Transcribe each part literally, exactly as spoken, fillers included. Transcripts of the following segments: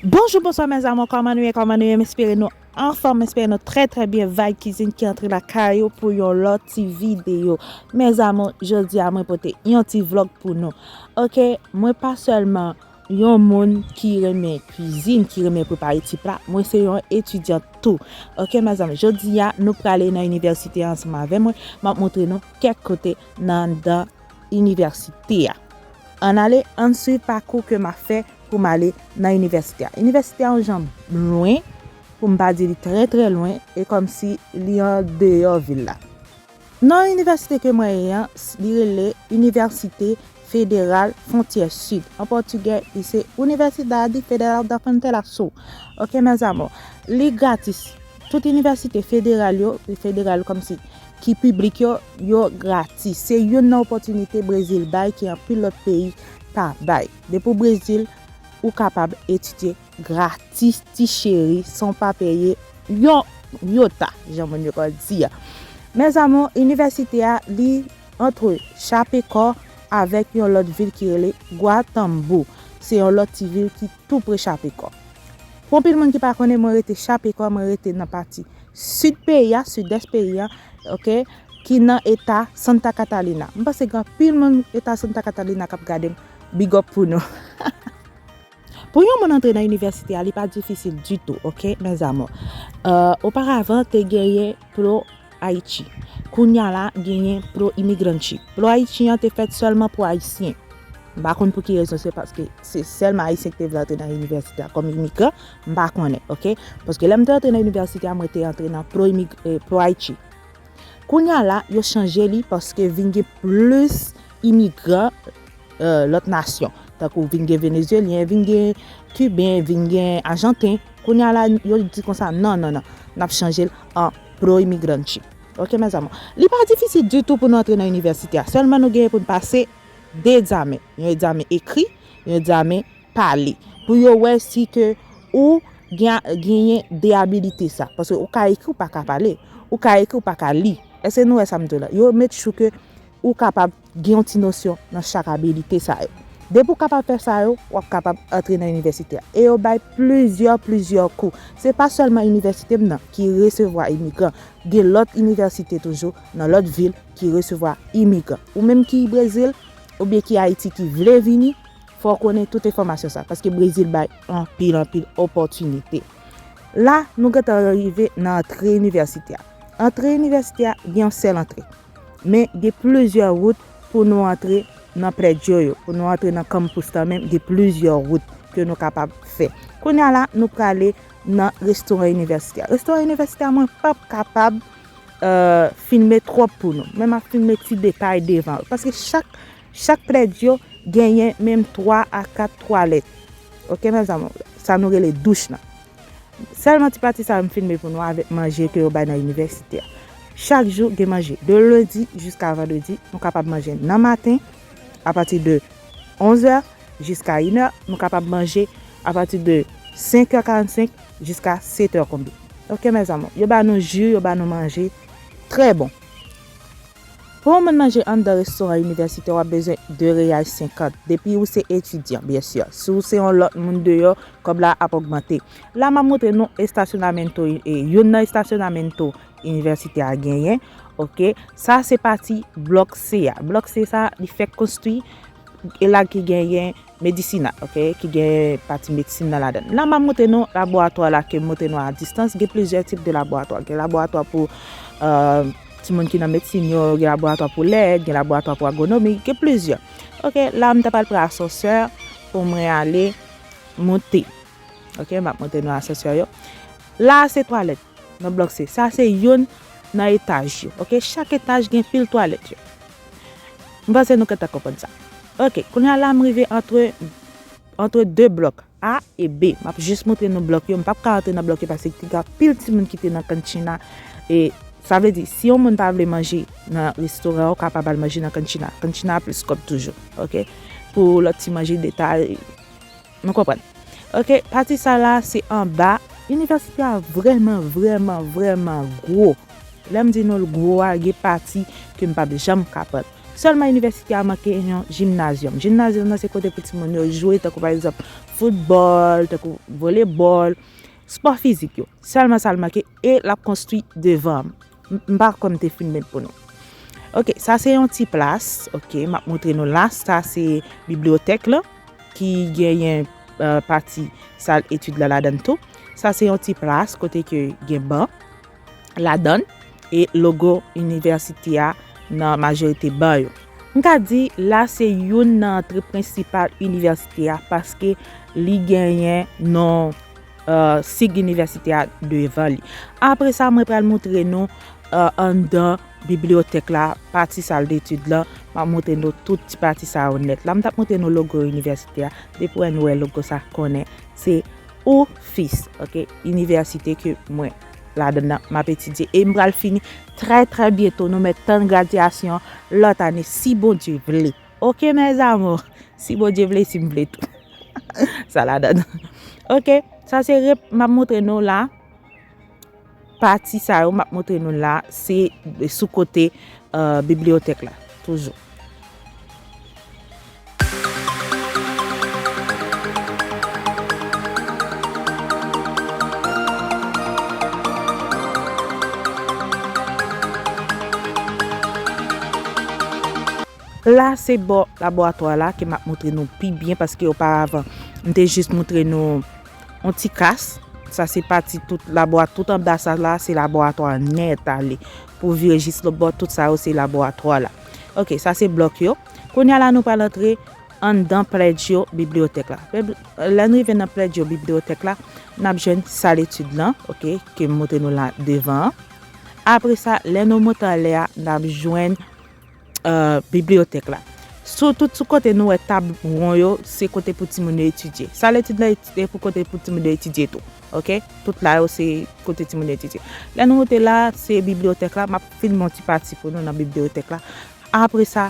Bonjou, bonswa, mes amours, kòman nou ye, kòman nou ye? M espere nou anfòm, m espere nou trè, trè byen. Vibe Cuisine ki antre lakay ou pou yon lòt ti videyo. Mes amours, jodi a mwen pote yon ti vlog pou nou. Ok, mwen pa sèlman yon moun ki renmen kwizin, ki renmen prepare ti pla, mwen se yon etidyan tou. Ok, mes amours, jodi a nou prale nan inivèsite a ansanm avè mwen, m ap montre nou kèk kote nan anndan inivèsite a. Ann ale, ann swiv pakou ke m ap fè pou m ale nan inivèsite a. Inivèsite a yon jan lwen, pou m pa di li trè, trè lwen, e kòmsi li andeyò vil la. Non inivèsite ke mwen ye an, li rele Inivèsite Federal Frontière Sud. An pòtigè, li se Universidade Federal da Fronteira Sul. Ok, mes amours, li gratis. Tout inivèsite federal yo, federal kòmsi ki piblik yo, yo gratis. Se youn nan opòtinite Brezil bay ke anpil lòt peyi pa bay. Depi w Brezil, ou kapab etidye gratis, ti cheri, san w pa peye yon yota, jan moun yo konn di a. Mes amours, inivèsite a, li antre Chapecó avèk yon lòt vil ki rele Guatambú. Se yon lòt ti vil ki tou pre Chapecó. Pou anpil moun ki pa konnen, mwen rete Chapecó, mwen rete nan pati sid peyi a, sidès peyi a, ok, ki nan eta Santa Catarina. M panse gen anpil moun eta Santa Catarina k ap gade m. Big up pou nou. Pou yon moun antre nan inivèsite a, li pa difisil ditou, ok, mes amours. Euh, oparavan, te genyen Pro Haiti. Kounye a la, genyen Pro Imigrante. Pro Haiti an te fèt sèlman pou Ayisyen. M pa konn pou ki rezon, se paske se sèlman Ayisyen ki te vle antre nan inivèsite a kòm imigran, m pa konnen, ok? Paske lè m te antre nan inivèsite a, mwen te antre nan Pro, Imig- eh, Pro Haiti. Kounye a la, yo chanje li paske vin gen plis imigran, euh, lòt nasyon. Tankou vin gen Venezyelyen, vin gen Kiben, vin gen Ajanten. Kounye a la, yo di konsa, non, non, non, n ap chanje l an Pro Imigrante. Ok, mes amours. Li pa difisil ditou pou nou antre nan inivèsite a. Sèlman nou genyen pou n pase de egzamen. Yon egzamen ekri, yon egzamen pale. Pou yo wè si ke ou gen, genyen de abilite sa. Paske ou ka ekri, ou pa ka pale. Ou ka ekri, ou pa ka li. Èske nou wè sa m di w la? Yo make sure ke ou kapab gen yon ti nosyon nan chak abilite sa yo. Depi w kapab fè sa yo, w ap kapab antre nan inivèsite a. E yo bay plizyè, plizyè kou. Se pa sèlman inivèsite m nan ki resevwa imigran. Gen lòt inivèsite toujou nan lòt vil ki resevwa imigran. Ou menm ki Brezil oubyen ki Ayiti ki vle vini, fò w konnen tout enfòmasyon sa, paske Brezil bay anpil, anpil opòtinite. La, nou gentan rive nan antre inivèsite a. Antre inivèsite a, gen yon sèl antre. Men, gen plizyè wout pou nou antre nan prèdyo yo, pou nou antre nan kanpis la menm, gen plizyè wout ke nou kapab fè. Kounye a la, nou prale nan restoran inivèsite a. Restoran inivèsite a, mwen p ap kapab, euh, filme twòp pou nou. Men m ap filme ti detay devan yo. Paske chak, chak prèdyo genyen menm twa a kat twalèt. Ok, mes amours? Sa nou rele douch lan. Sèlman ti pati sa yo m filme pou nou avèk manje ke yo bay nan inivèsite a. Chak jou gen manje. De lendi jiska vandredi, nou kapab manje nan maten, apati de onzè jiska inè, nou kapab manje apati de senkè karannsenk jiska setè konbyen. Ok, mes amours. Yo ba nou ji, yo ba nou manje. Trè bon. Pou yon moun manje anndan restoran inivèsite, w ap bezwen de reyal senkant. Depi ou se etidyan, byen si. Si w se yon lòt moun deyò, kòb la ap ogmante. La, m ap montre nou estasyonamento, e, youn nan estasyonamento inivèsite a genyen. Ok, sa se pati blòk C a. Blòk C sa, li fèk konstwi, e la ki genyen medisina, ok, ki gen pati medsin nan ladan l. La, m ap montre nou laboratwa la ke m montre nou a distans. Gen plizyè tip de laboratwa. Gen laboratwa pou, euh, timoun ki nan medsin yo, gen laboratwa pou lèt, gen laboratwa pou agwonomi, gen plizyè. Ok, la, m ta pral pran asansè pou mwen ale monte. Ok, m ap montre nou asansè yo. La, se twalèt nan blòk C. Sa se youn nan etaj yo. Ok, chak etaj gen pil twalèt yo. M panse nou gentan konprann sa. Ok, kounye a la, m rive antre, antre de blòk A e B. M ap jis montre nou blòk yo. M p ap ka antre nan blòk yo paske te gen anpil timoun ki te nan kantina. E sa vle di, si yon moun pa vle manje nan restoran, ou kapab al manje nan kantina. Kantina a plis kòb toujou. Ok, pou lòt ti manje detay, nou konprann. Ok, pati sa la, se anba. Inivèsite a vrèman, vrèman, vrèman gwo. Lè m di nou l gwo a, gen pati ke m p ap janm ka pran. Sèlman inivèsite a manke yon jimnazyòm. Jimnazyòm nan se kote pou timoun yo jwe, tankou pa egzanp, foutbòl, tankou volebòl, spò fizik yo. Sèlman sa l manke e l ap konstwi devan. M, m pa kwè m te fin met pou nou. Ok, sa se yon ti plas, ok, m ap montre nou la. Sa se bibliyotèk la, ki genyen, euh, pati sal etid la ladan l tou. Sa se yon ti plas kote ke gen ban ladan l e logo inivèsite a nan majorite ban yo. M ka di la se youn nan antre prensipal inivèsite a paske li genyen non, euh, sig inivèsite a devan li. Apre sa, mwen pral montre nou, euh, anndan bibliyotèk la, pati sal detid la. M ap montre nou tout ti pati sa yo nèt. La, m t ap montre nou logo inivèsite a. Depi w wè nou wè logo sa, konnen se oufis, ok, inivèsite ke mwen ladan nan, m ap etidye. E m pral fini trè, trè byento. Nou mèt tann gradyasyon lòt ane, si Bondye vle. Ok, mes amours, si Bondye vle, si m vle tou. Sa ladan. Ok, sa se rep-, m ap montre nou la. Pati sa yo, m ap montre nou la, se sou kote, euh, bibliyotèk la, toujou. La, se bò laboratwa la ke m ap montre nou pi byen, paske oparavan, m te jis montre nou yon ti kas. Sa se pati tout labora-, tout anba sa la, se laboratwa nèt ale. Pou vire jis lòt bò, tout sa yo se laboratwa la. Ok, sa se blòk yo. Kounye a la, nou pral antre anndan Pledge yo bibliyotèk la. Lè n rive nan Pledge yo bibliyotèk la, n ap jwenn sal etid lan, ok, ke m montre nou la devan an. Apre sa, lè nou monte anlè a, n ap jwenn, euh, bibliyotèk la. Sou tout sou kote nou wè tab won yo, se kote pou timoun yo etidye. Sal etid lan e pou kote pou timoun yo etidye tou. Ok? Tout la yo se kote timoun yo etidye. Lè nou monte la, se bibliyotèk la. M ap filme yon ti pati pou nou nan bibliyotèk la. Apre sa,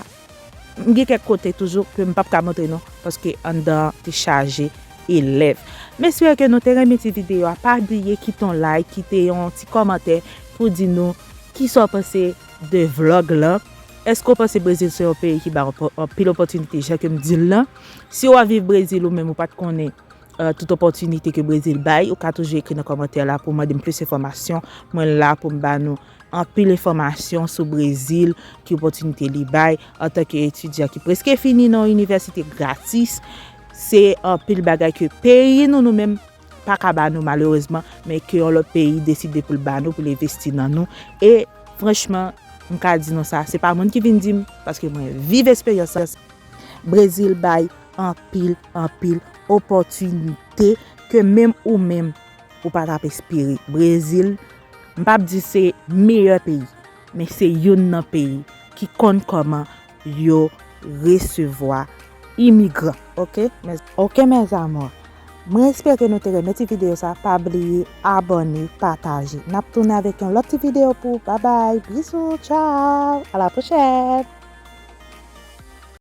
m gen kèk kote toujou ke m p ap ka montre nou, paske anndan an te chaje elèv. M espere ke nou te renmen ti videyo a. Pa bliye kite yon like, kite yon ti kòmantè pou di nou kisa w panse de vlòg lan. Èske w panse Brezil se yon peyi ki bay anpo-, anpil opòtinite, jan ke m di l lan? Si w ap viv Brezil ou menm ou pa t konnen, euh, tout opòtinite ke Brezil bay, ou ka toujou ekri nan kòmantè la pou mande m plis enfòmasyon. Mwen la pou m ba nou anpil enfòmasyon sou Brezil, ki opòtinite li bay antanke etidyan ki prèske fini nan yon inivèsite gratis. Se anpil bagay ke peyi nou, nou menm, pa ka ba nou malerezman, men ke yon lòt peyi deside pou l ba nou, pou l envesti nan nou. E franchman, m ka di nou sa, se pa moun ki vin di m, paske mwen viv esperyans sa. Brezil bay anpil, anpil opòtinite ke menm ou menm ou pa t ap espere. Brezil, m p ap di se meyè peyi, men se youn nan peyi ki konn kòman yo resevwa imigran. Ok? Mes, ok, mes amours. Mwen espere ke nou te renmen ti videyo sa. Pa bliye abòne, pataje. N ap tounen avèk yon lòt ti videyo pou ou. Babay, bizou, tchaw. A la pwochèn.